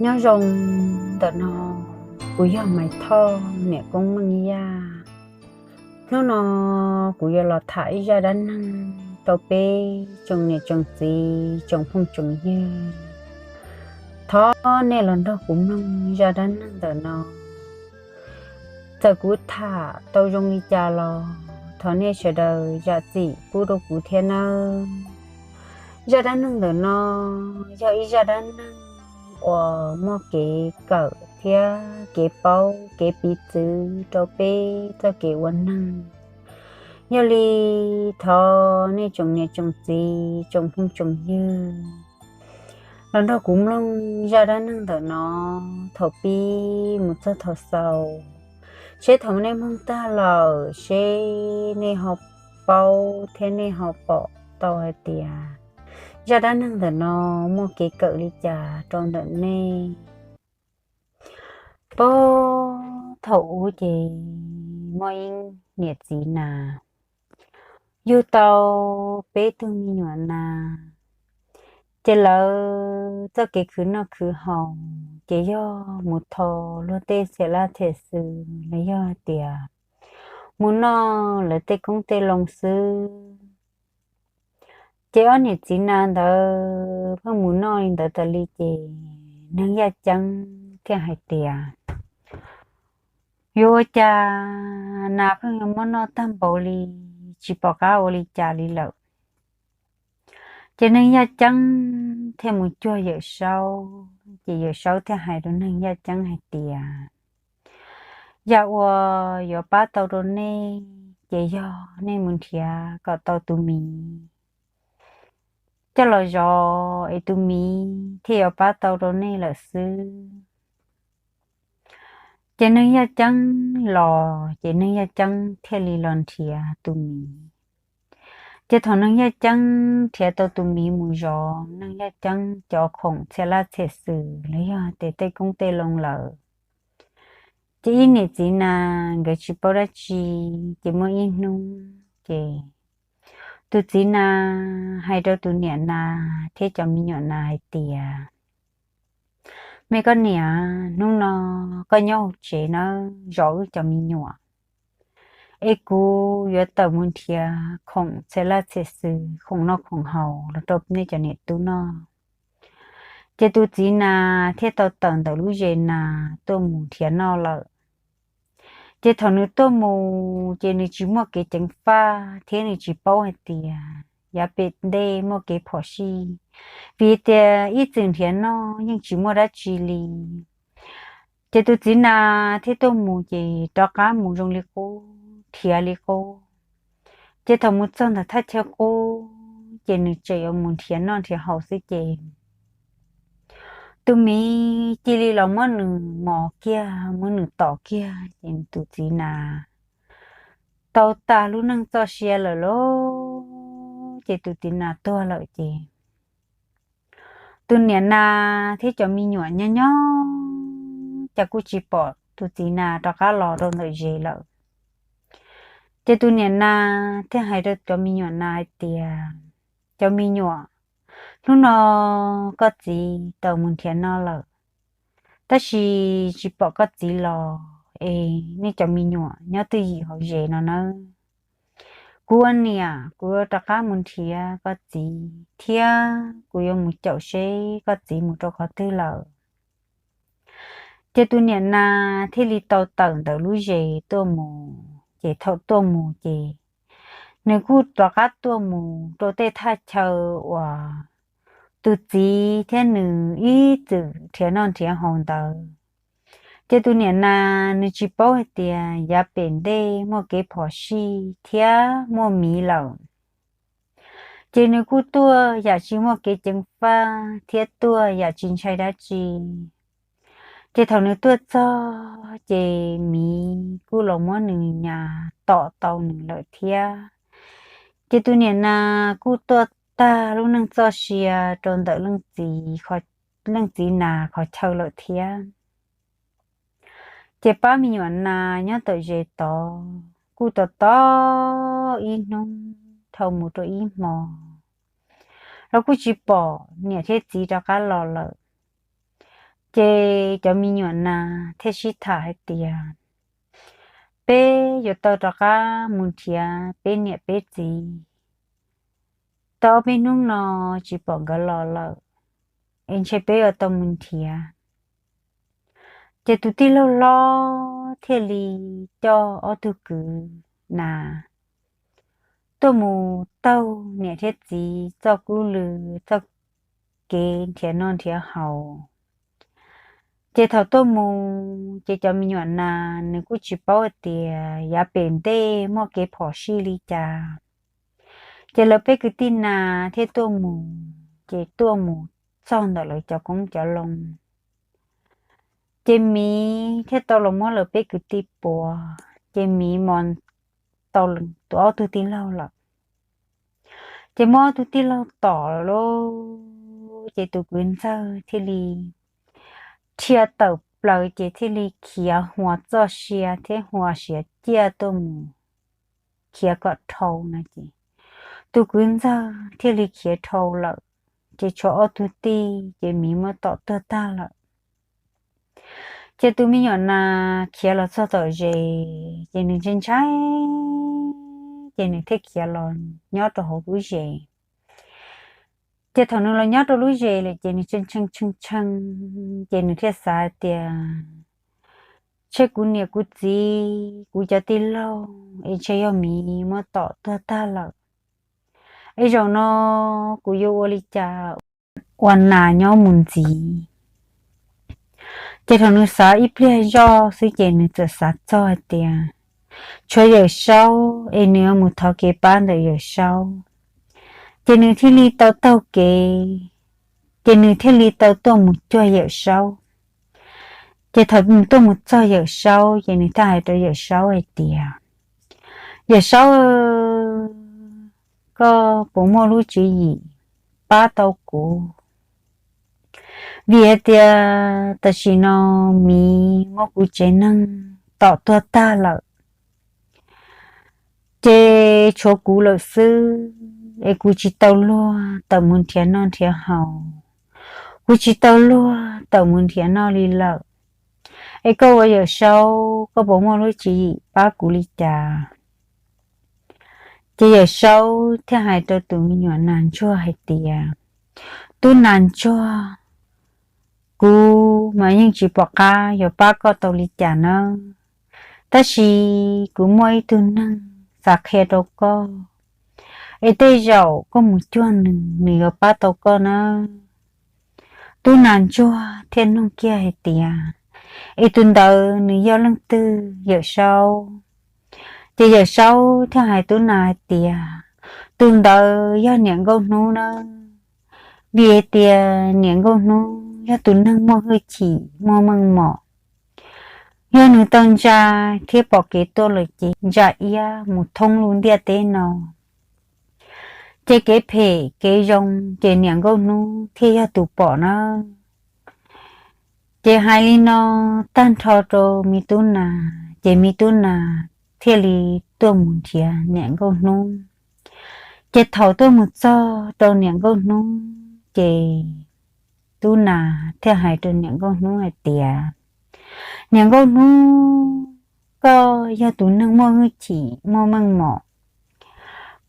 Nyob zoo ntawm no, kuv yog Maiv Thoj niam Koob Meej Yaj. Hnub no kuv yuav los tham ib zaj dab neeg rau peb tsoom niam tsoom txiv tsoom phooj tsoom ywg. Thov nej los nrog kuv mloog zaj dab neeg ntawm no. Txawm kuv tham tau zoo li cas los thov nej sawv daws zam txim pub rau kuv thiab nawb. Zaj dab neeg ntawm no yog ib zaj dab neeg uas muaj kev kawm thiab kev paub kev piv txwv rau peb txoj kev ua neeg. Yog li thov nej tsoom niam tsoom txiv tsoom phooj tsoom ywg los nrog kuv mloog zaj dab neeg ntawm no thaum pib mus txog thaum xaus, seb thaum nej mloog tag lawm seb nej ho paub thiab nej ho pom tau hais tias zaj dab neeg ntawm no muaj kev kawm li cas rau ntawm nej. Puag thaum ub ces muaj ib niam txiv nas yug tau peb tug me nyuam nas. Ces lawv txoj kev khwv noj khwv haus ces yog mus tho luag tej txhia laj txhia xwm los yog tias mus noj lawv tej qoob tej loo xwb. Ces ob niam txiv nas ntawd pheej mus noj li ntawd tas li ces neeg yaj ceeb thiaj hais tias, yuav ua cas nas pheej yuav muab noj tag npaum li, tsis pom qab ua li cas li lawm. Ces neeg yaj ceeb thiaj mus cuag Yawm Saub, ces Yawm Saub thiaj hais rau neeg yaj ceeb hais tias, yam uas yuav pab tau rau nej ces yog nej mus nrhiav kom tau tus miv coj los zov es tus miv thiaj yuav pab tau rau nej lawm xwb. Ces neeg yaj ceeb los ces neeg yaj ceeb thiaj li los nrhiav tus miv. Ces thaum neeg yaj ceeb nrhiav tau tus miv mus zov, neeg yaj ceeb cov khoom txhia laj txhia xwm los yog tias tej qoob tej loo lawm, ces ib niam txiv nas nkawd tsis paub dab tsi. Ces muaj ib hnub ces tus txiv nas hais rau tus niam nas thiab cov me nyuam nas hais tias, me koj niam, hnub no koj nyob hauv tsev nawb zov wb cov me nyuam, es kuv yuav tawm mus nrhiav khoom txhia laj txhia xwm, khoom noj khoom haus los rau nej cov niam tub noj. Ces tus txiv nas thiaj tau tawm ntawm lub zes nas tuaj mus nrhiav noj lawm. Ces thaum nws tuaj mus ces nws tsis muaj kev ceev faj thiab nws tsis paub hais tias yav pem ntej muaj kev phom sij, vim tias ib txwm nrhiav noj yeej tsis muaj dab tsi li. Ces tus txiv nas thiaj tuaj mus ces rov qab mus zoo li qub, nrhiav li qub. Ces thaum mus txog ntawm thaj chaw qub ces nws tseem yuav mus nrhiav noj nrhiav haus xwb ces tus miv cia li los muab nws mos kiag, muab nws tom kiag ces tus txiv nas tau tag lub neej txoj sia lawm lauj. Ces tus txiv nas tuag lawm ces tus niam nas thiab cov me nyuam nyob nyob cas kuj tsis pom tus txiv nas rov qab los rau ntawm zes lawm. Ces tus niam nas thiaj hais rau cov me nyuam nas hais tias, cov me nyuam, hnub no koj txiv tau mus nrhiav noj lawm, tab sis tsis pom koj txiv los es nej cov me nyuam nyob twj ywm hauv zes no nawb. Kuv ua niam kuv yuav rov qab mus nrhiav koj txiv thiab kuv yuav mus caum seb koj txiv mus rau qhov twg lawm. Ces tus niam nas thiaj li tau tawm ntawm lub zes tuaj mus, ces thaum tuaj mus ces nws kuj rov qab tuaj mus rau tej thaj chaw uas tus txiv thiab nws ib txwm nrhiav noj nrhiav haus ntawd. Ces tus niam nas nws tsis paub hais tias yav pem ntej muaj kev phom sij thiab muaj miv lawm. Ces nws kuj tuaj yam tsis muaj kev ceev faj thiab tuaj yam tsis ntshai dab tsi. Ces thaum nws tuaj txog ces miv kuj los muab nws nyas tom tau nws lawm thiab. Ces tus niam nas kuj tuaj tag lub neej txoj sia rau ntawm leej txiv, leej txiv nas qhov chaw lawm thiab. Ces pab me nyuam nas nyob tom zes tod kuj tos tos ib hnub dhau mus rau ib hmo los kuj tsis pom niam thiab txiv rov qab los lawm. Ces cov me nyuam nas thiaj sib tham hais tias, peb yuav tau rov qab mus nrhiav peb niam peb txiv. Tau ob peb hnub no tsis pom nkawd los lawm, es ntshe peb yuav tau mus nrhiav. Ces tus tij laug hlob thiaj li coj ob tug kwv nas tuaj mus taug niam thiab txiv txoj kub lw, txoj kev nrhiav noj nrhiav haus. Ces thaum tuaj mus ces cov me nyuam nas nws kuj tsis paub hais tias yav pem ntej muaj kev phom sij li cas. Ces lawv peb kwv tij nas thiaj tuaj mus, ces tuaj mus txog ntawm lawv cov qoob cov loo, ces miv thiaj tau los muab lawv peb kwv tij puav, ces miv mos tau tus ob tug tij laug lawm. Ces muab ob tug tij laug tom lawm lauj, ces tus kwv ntxawg thiaj li rhia tawm plaws ces thiaj li khiav huas txoj sia thiab huas siav ciaj tuaj mus khiav kom dhau no ces tus kwv ntxawg thiaj li khiav dhau lawm, ces tshuav ob tug tij ces miv muab tom tuag tag lawm. Ces tus me nyuam nas khiav los txog tom zes ces nws ntshai ntshai, ces nws thiaj khiav los nyob rau hauv lub zes. Ces thaum nws los nyob rau lub zes lawm ces nws tshee tshee tshee tshee, ces nws thiaj xav hais tias, ntshe kuv niam kuv txiv kuv cov tij laug es ntshe yog miv muab tom tuag tag lawm. Es zaum no kuv yuav ua li cas ua nas nyob mus ntxiv? Ces thaum nws xav ib pliag zoj xwb ces nws txawm xav txog hais tias tshuav Yawm Saub es nws yuav mus thov kev pab ntawm Yawm Saub. Ces nws thiaj li tau taug kev, ces nws thiaj li tau tuaj mus cuag Yawm Saub. Ces thaum nws tuaj mus txog Yawm Saub ces nws thiaj hais rau Yawm Saub hais tias, Yawm Saub, koj puas muaj lub tswv yim pab tau kuv? Vim hais tias tam sim no miv muab kuv tsev neeg tom tuag tag lawm, ces tshuav kuv lawm xwb, es kuv tsis tau luag tawm mus nrhiav noj nrhiav haus, kuv tsis tau luag tawm mus nrhiav noj li lawm. Es koj ua Yawm Saub, koj puas muaj lub tswv yim pab kuv li cas? Ces Yawm Saub thiaj hais rau tus me nyuam nas ntsuag hais tias, tub nas ntsuag, kuv mas yeej tsis pom qab yuav pab koj tau li cas nawb, tab sis kuv muaj ib tug neeg xav qhia rau koj, es tej zaum koj mus cuag nws, nws yuav pab tau koj nawb. Tub nas ntsuag thiaj nug kiag hais tias, es tus ntawd nws yog leej twg Yawm Saub? Ces Yawm Saub thiaj hais tub nas hais tias, tus ntawd yog niam Nkauj Hnub nawb, vim hais tias niam Nkauj Hnub yog tus neeg muaj hwj chim muaj meej mom. Yog nws tau ntsa thiab pom kev tuaj lawm ces ntsa iab mus thoob lub ntiaj teb no, ces kev phem kev zoo ces niam Nkauj Hnub thiaj yog tus pom nawb. Ces hais li no tag nrho rau me tub nas, ces me tub nas thiaj li tuaj mus nrhiav niam Nkauj Hnub. Ces thaum tuaj mus txog rau niam Nkauj Hnub, ces tub nas thiaj hais rau niam Nkauj Hnub hais tias, niam Nkauj Hnub, koj yog tus neeg muaj hwj chim muaj meej mom,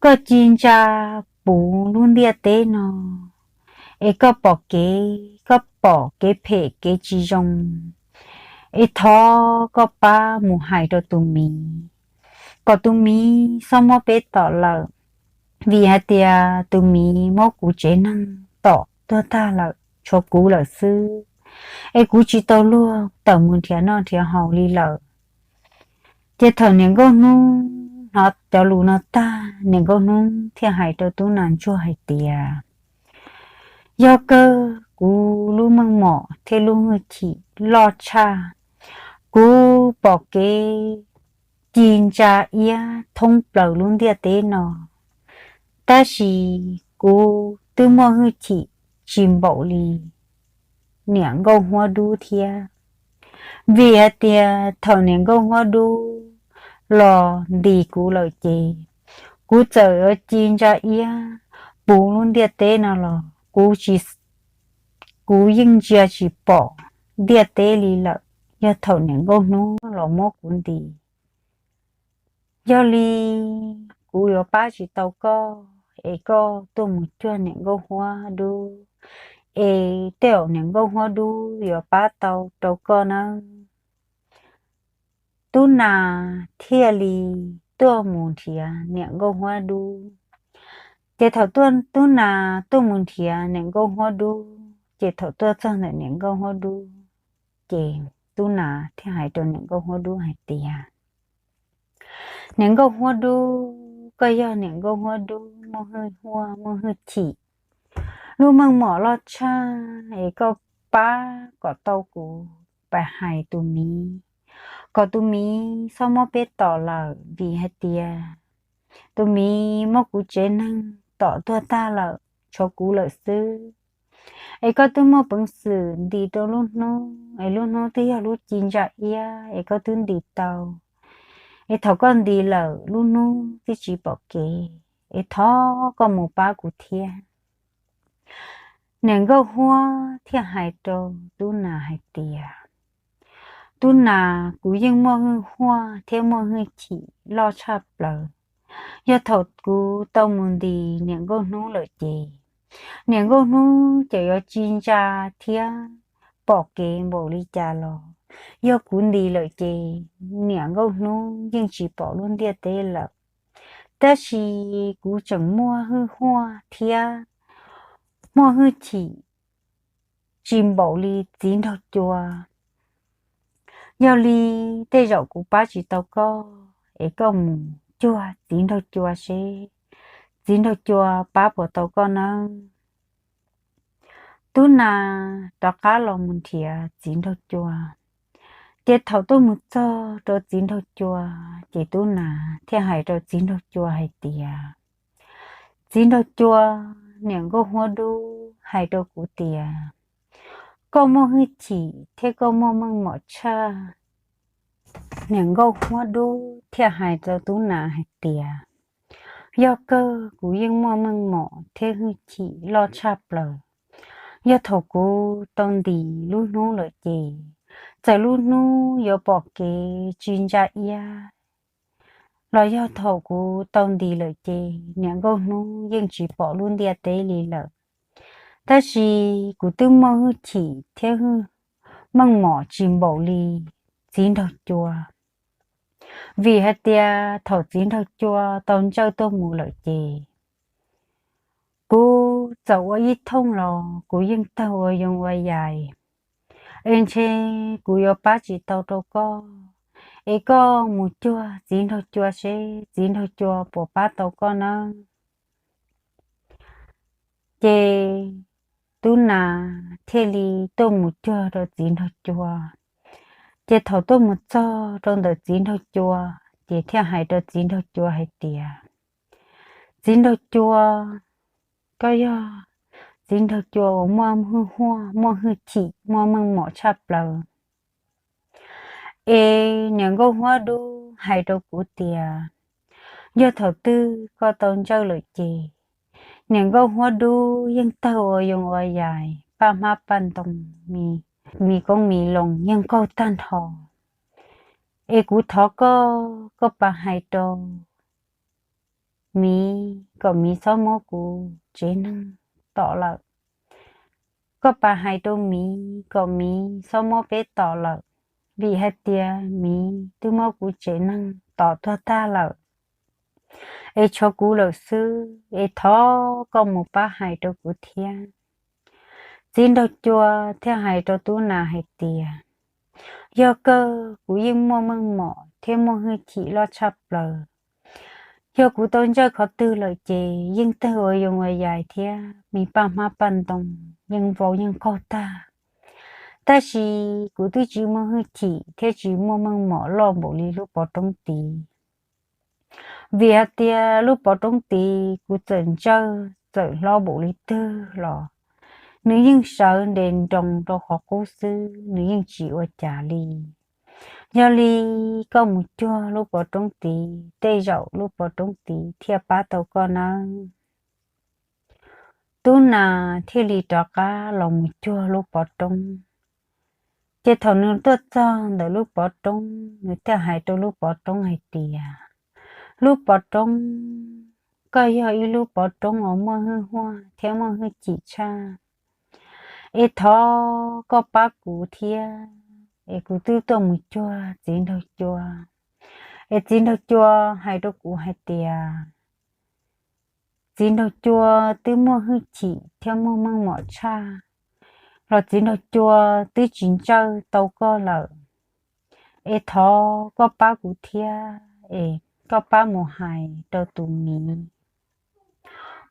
koj ci ntsa puv lub ntiaj teb no, es koj pom kev, koj pom kev phem kev tsis zoo, es thov koj pab mus hais rau tus miv, kom tus miv txhob muab peb tom lawm, vim hais tias tus miv muab kuv tsev neeg tom tuag tag lawm, tshuav kuv lawm xwb, es kuv tsis tau luag tawm mus nrhiav noj nrhiav haus li lawm. Ces thaum niam Nkauj Hnub hnov cov lus no tag, niam Nkauj Hnub thiaj hais rau tub nas ntsuag hais tias, yog kawg, kuv lub meej mom thiab lub hwj chim loj tshaj, kuv pom kev ci ntsa iab thoob plaws lub ntiaj teb no, tab sis kuv twb muaj hwj chim tsis npaum li niam Nkauj Huab Dub thiab, vim hais tias thaum niam Nkauj Huab Dub los ntis kuv lawm ces kuv txawm ci ntsa iab puv lub ntiaj teb no los kuv tsis, kuv yeej ntsia tsis pom ntiaj teb li lawm, yog thaum niam nkauj hnub los muab kuv ntis. Yog li kuv yuav pab tsis tau koj, es koj tuaj mus cuag niam nkauj huab dub, es tej zaum niam nkauj huab dub yuav pab tau rau koj nawb. Tub nas thiaj li tuaj mus nrhiav niam nkauj huab dub. Ces thaum tub nas tuaj mus nrhiav niam nkauj huab dub, ces thaum tuaj txog ntawm niam nkauj huab dub, ces tub nas thiaj hais rau niam nkauj huab dub hais tias, Niam nkauj huab dub, koj yog niam nkauj huab dub muaj hwj huaj muaj hwj chim, lub meej mom loj tshaj, es koj pab kom tau kuv pab hais tus miv, kom tus miv txhob muab peb tom lawm, vim hais tias tus miv muab kuv tsev neeg tom tuag tag lawm, tshuav kuv lawm xwb. Es koj twb muaj peev xwm ntis rau lub hnub, es lub hnub twb yog lub ci ntsa iab, es koj twb ntis tau. Es thaum koj ntis lawm lub hnub twb tsis pom kev, es thov koj mus pab kuv thiab. Niam nkauj huab thiaj hais rau tub nas hais tias, Tub nas, kuv yeej muaj hwj huaj thiab muaj hwj chim loj tshaj plaws. Yog thaum kuv tau mus ntis niam nkauj hnub lawm ces niam nkauj hnub ces yuav ci ntsa thiab pom kev npaum li cas los, yog kuv ntis lawm ces niam nkauj hnub yeej tsis pom lub ntiaj teb lawm. Tab sis kuv tseem muaj hwj huaj thiab muaj hwj chim tsis npaum li txiv nraug cua. Yog li tej zaum kuv pab tsis tau koj, es koj mus cuag txiv nraug cua seb txiv nraug cua pab puas tau koj nawb. Tub nas rov qab los mus nrhiav txiv nraug cua. Ces thaum tuaj mus txog rau txiv nraug cua, ces tub nas thiaj hais rau txiv nraug cua hais tias, Txiv nraug cua, niam nkauj huab dub hais rau kuv tias koj muaj hwj chim thiab koj muaj meej mom tshaj. Niam nkauj huab dub thiaj hais rau tub nas hais tias, Yog kawg, kuv yeej muaj meej mom thiab hwj chim loj tshaj plaws. Yog thaum kuv tau ntis lub hnub lawm ces, txawm lub hnub yuav pom kev tsis ntsa iab los yog thaum kuv tau ntis lawm ces niam nkauj hnub yeej tsis pom lub ntiaj teb li lawm. Tab sis kuv twb muaj hwj chim thiab meej mom tsis npaum li txiv nraug cua, vim hais tias thaum txiv nraug cua tau ntsawj tuaj mus lawm ces kuv txawm ua ib thooj los kuv yeej tawg ua yoo ua yais. Es ntshe kuv yuav pab tsis tau rau koj, es koj mus cuag txiv nraug cua seb txiv nraug cua puas pab tau koj nawb. Ces tub nas thiaj li tuaj mus cuag rau txiv nraug cua. Ces thaum tuaj mus txog rau ntawm txiv nraug cua, ces thiaj hais rau txiv nraug cua hais tias, Txiv nraug cua, koj yog txiv nraug cua uas muaj hwj huaj, muaj hwj chim, muaj meej mom tshaj plaws. Es niam nkauj huab dub hais rau kuv tias, yog thaum twg koj tau ntsawj lawm ces niam nkauj huab dub yeej tawg ua yoo ua yais, paj hmab paj ntoo, mis koob mis loo yeej qaug tag nrho. Es kuv thov koj, koj pab hais rau miv kom miv txhob muab kuv tsev neeg tom lawm. Koj pab hais rau miv kom miv txhob muab peb tom lawm, vim hais tias miv twb muab kuv tsev neeg tom tuag tag lawm, es tshuav kuv lawm xwb, es thov koj mus pab hais rau kuv thiab. Txiv nraug cua thiaj hais rau tub nas hais tias, yog kawg, kuv yeej muaj meej mom thiab muaj hwj chim loj tshaj plaws. Yog kuv tau ntsawj qhov twg lawm ces yeej tawg ua yoo ua yais thiab mis paj hmab paj ntoo yeej vau yeej qaug tag. Tab sis kuv twb tsis muaj hwj chim thiab tsis muaj meej mom loj npaum li lub pov roob tid. Vim hais tias lub pov roob tid kuv txawm ntsawj txawm hlob npaum li twg los nws yeej sawv nres nroos rau qhov qub xwb, nws yeej tsis ua cas li. Yog li koj mus cuag lub pov roob tid, tej zaum lub pov roob tid thiaj pab tau koj nawb. Tub nas thiaj li rov qab los mus cuag lub pov roob. Ces thaum nws tuaj txog ntawm lub pov roob, nws thiaj hais rau lub pov roob hais tias, Lub pov roob, koj yog ib lub pov roob uas muaj hwj huam thiab muaj hwj chim tshaj, es thov koj pab kuv thiab, es kuv twb tuaj mus cuag txiv nraug cua, es txiv nraug cua hais rau kuv hais tias txiv nraug cua twb muaj hwj chim thiab muaj meej mom tshaj, los txiv nraug cua twb tsis ntsawj tau koj lawm, es thov koj pab kuv thiab, es koj pab mus hais rau tus miv,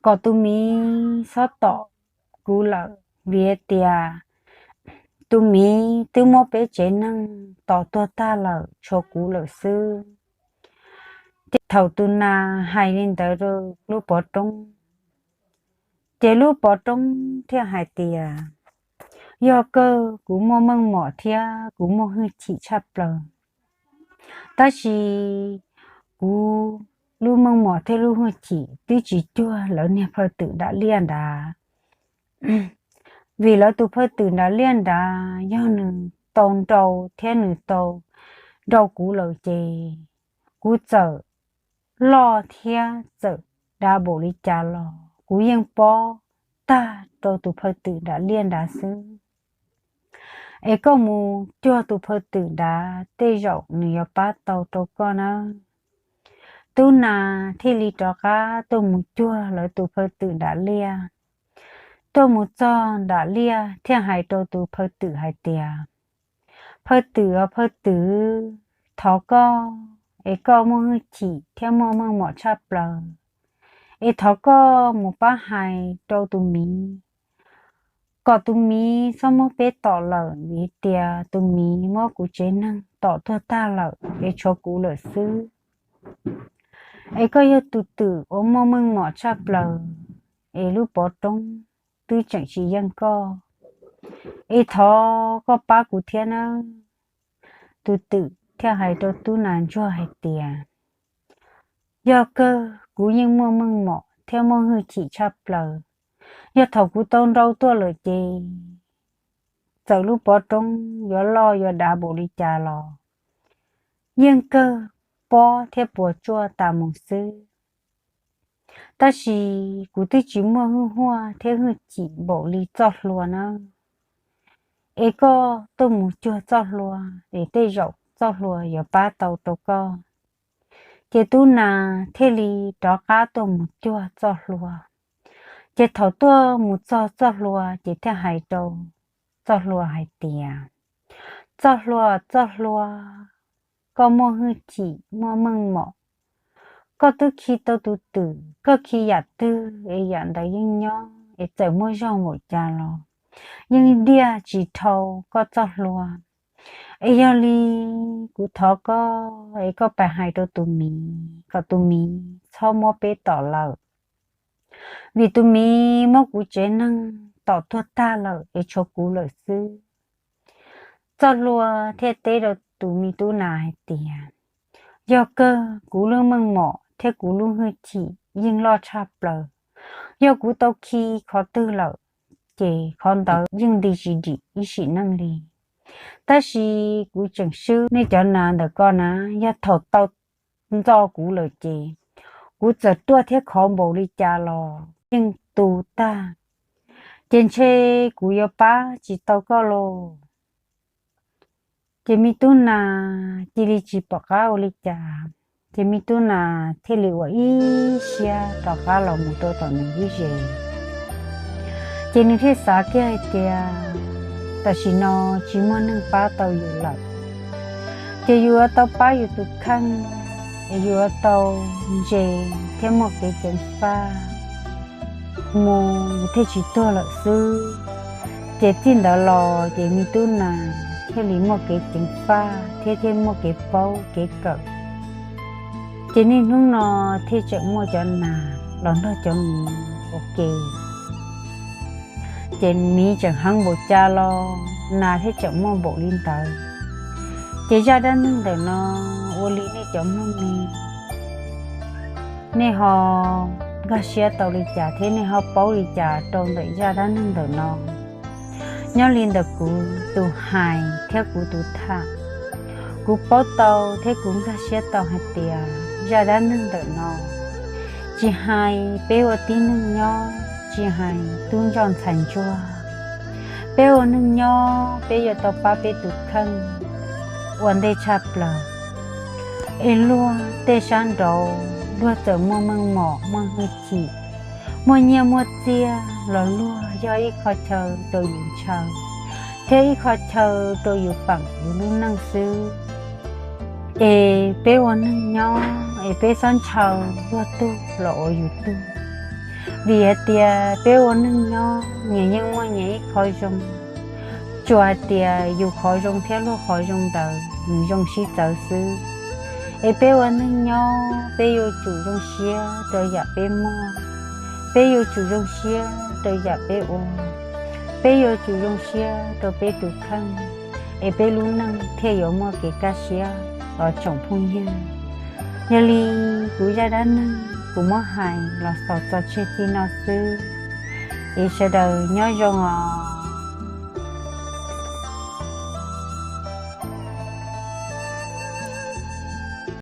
kom tus miv txhob tom kuv lawm, vim tias tus miv twb muab peb tsev neeg tom tuag tag lawm, tshuav kuv lawm xwb. Ces thaum tus nas hais li ntawd rau lub pov roob, ces lub pov roob thiaj hais tias, Yog kawg, kuv muaj meej mom thiab kuv muaj hwj chim tshaj plaws, tab sis kuv lub meej mom thiab lub hwj chim twb tsis cuag lawv niag phawj twm dav liaj nrad. Vim lawv tus phawj twm dav liaj nrad yog nws tau nrau thiab nws tau nrau kuv lawm ces kuv txawm loj thiab txawm dav npaum li cas los kuv yeej pob tag rau tus phawj twm dav liaj nrad xwb. Es koj mus cuag tus phawj twm nrad tej zaum nws yuav pab tau rau koj nawb. Tub nas thiaj li rov qab tuaj mus cuag lawv tus phawj twm dav liaj. Tuaj mus txog nram liaj thiaj hais rau tus phawj twm hais tias, Phawj twm os phawj twm, thov koj, es koj muaj hwj chim thiab muaj meej mom tshaj plaws, es thov koj mus pab hais rau tus miv, kom tus miv txhob muab peb tom lawm, vim tias tus miv muab kuv tsev neeg tom tuag tag lawm es tshuav kuv lawm xwb. Es koj yog tus twm uas muaj meej mom tshaj plaws, es lub pov roob twb tseem tsis yeej koj, es thov koj pab kuv thiab nawb. Tus twm thiaj hais rau tub nas ntsuag hais tias, Yog kawg, kuv yeej muaj meej mom thiab muaj hwj chim tshaj plaws. Yog thaum kuv tau nrau tuaj lawm ces txawm lub pov roob yuav loj yuav dav npaum li cas los yeej kawg pob thiab puas tsuaj tas mus xwb. Tab sis kuv twb tsis muaj hwj huaj thiab hwj chim npaum li txoj hlua nawb. Es koj tuaj mus cuag txoj hlua, es tej zaum txoj hlua yuav pab tau rau koj. Ces tub nas thiaj li rov qab tuaj mus cuag txoj hlua. Ces thaum tuaj mus txog txoj hlua ces thiaj hais rau txoj hlua hais tias, Txoj hlua, txoj hlua, koj muaj hwj chim muaj meej mom, koj twb khi tau tus twm, koj khi yam twg es yam ntawd yeej nyob, es txawm muaj zog npaum cas los yeej diaj tsis dhau koj txoj hlua. Es yog li kuv thov koj es koj pab hais rau tus miv kom tus miv txhob muab peb tom lawm, vim tus miv muab kuv tsev neeg tom tuag tag lawm es tshuav kuv lawm xwb. Txoj hlua thiaj teb rau tus me tub nas hais tias, Yog kawg, kuv lub meej mom thiab kuv lub hwj chim yeej loj tshaj plaws. Yog kuv tau khi qhov twg lawm, ces qhov ntawd yeej nti tsis dim ib sim neej li. Tab sis kuv tseem swb nej cov nas ntawm ko na, yog thaum tau ntxo kuv lawm ces kuv txawm ruaj thiab khov npaum li cas los yeej tu tag, ces ntshe kuv yuav pab tsis tau koj lauj. Ces me tub nas cia li tsis pom qab ua li cas, ces me tub nas thiaj li ua ib siab rov qab los mus rau tom nws lub zes. Ces nws thiaj xav kiag hais tias, Tam sim no tsis muaj neeg pab tau yus lawm, ces yus yuav tau pab yus tus kheej, es yus yuav tau ntse thiab muaj kev ceev faj mus yus thiaj tsis tuag lawm xwb. Ces txij ntawd los ces me tub nas thiaj li muaj kev ceev faj thiab thiaj muaj kev paub kev kawm. Ces niaj hnub no thiaj tseem muaj cov nas los nrog cov miv ua ke. Ces miv tseem heev npaum cas los nas thiaj tseem muaj npaum li ntawd. Ces zaj dab neeg ntawm no ua li nej cov mloog ne, nej ho nkag siab tau li cas thiab nej ho paub li cas rau ntawm zaj dab neeg ntawm no? Nyob li ntawm kuv tus hais thiab kuv tus tham, kuv paub tau thiab kuv nkag siab tau hais tias zaj dab neeg ntawm no tsis hais peb ua tib neeg nyob, tsis hais tub ntsuag ntxhais ntsuag, peb ua neeg nyob peb yuav tau pab peb tus kheej. Ua ntej tshaj plaws es luag tej sab nraud luag txawm muaj meej mom muaj hwj chim, muaj nyiaj muaj txiaj los luag yog ib qho chaw rau yus ntshaw thiab ib qho chaw rau yus peem yus lub neej xwb. Es peb ua neeg nyob es peb txhob ntshaw luag tug los ua yus tug, vim hais tias peb ua neeg nyob nyias yeej muaj nyias ib qho zoo, tsuas hais tias yus qhov zoo thiab luag qhov zoo ntawd nws zoo sib txawv xwb. Es peb ua neeg nyob peb yuav tsum zoo siab rau yam peb muaj, peb yuav tsum zoo siab rau yam peb ua, peb yuav tsum zoo siab rau peb tus kheej, es peb lub neej thiaj yuav muaj kev kaj siab os tsoom phooj ywg. Yog li kuv zaj dab neeg kuv muab hais los xaus txog tseg txij no xwb, es sawv daws nyob zoo os.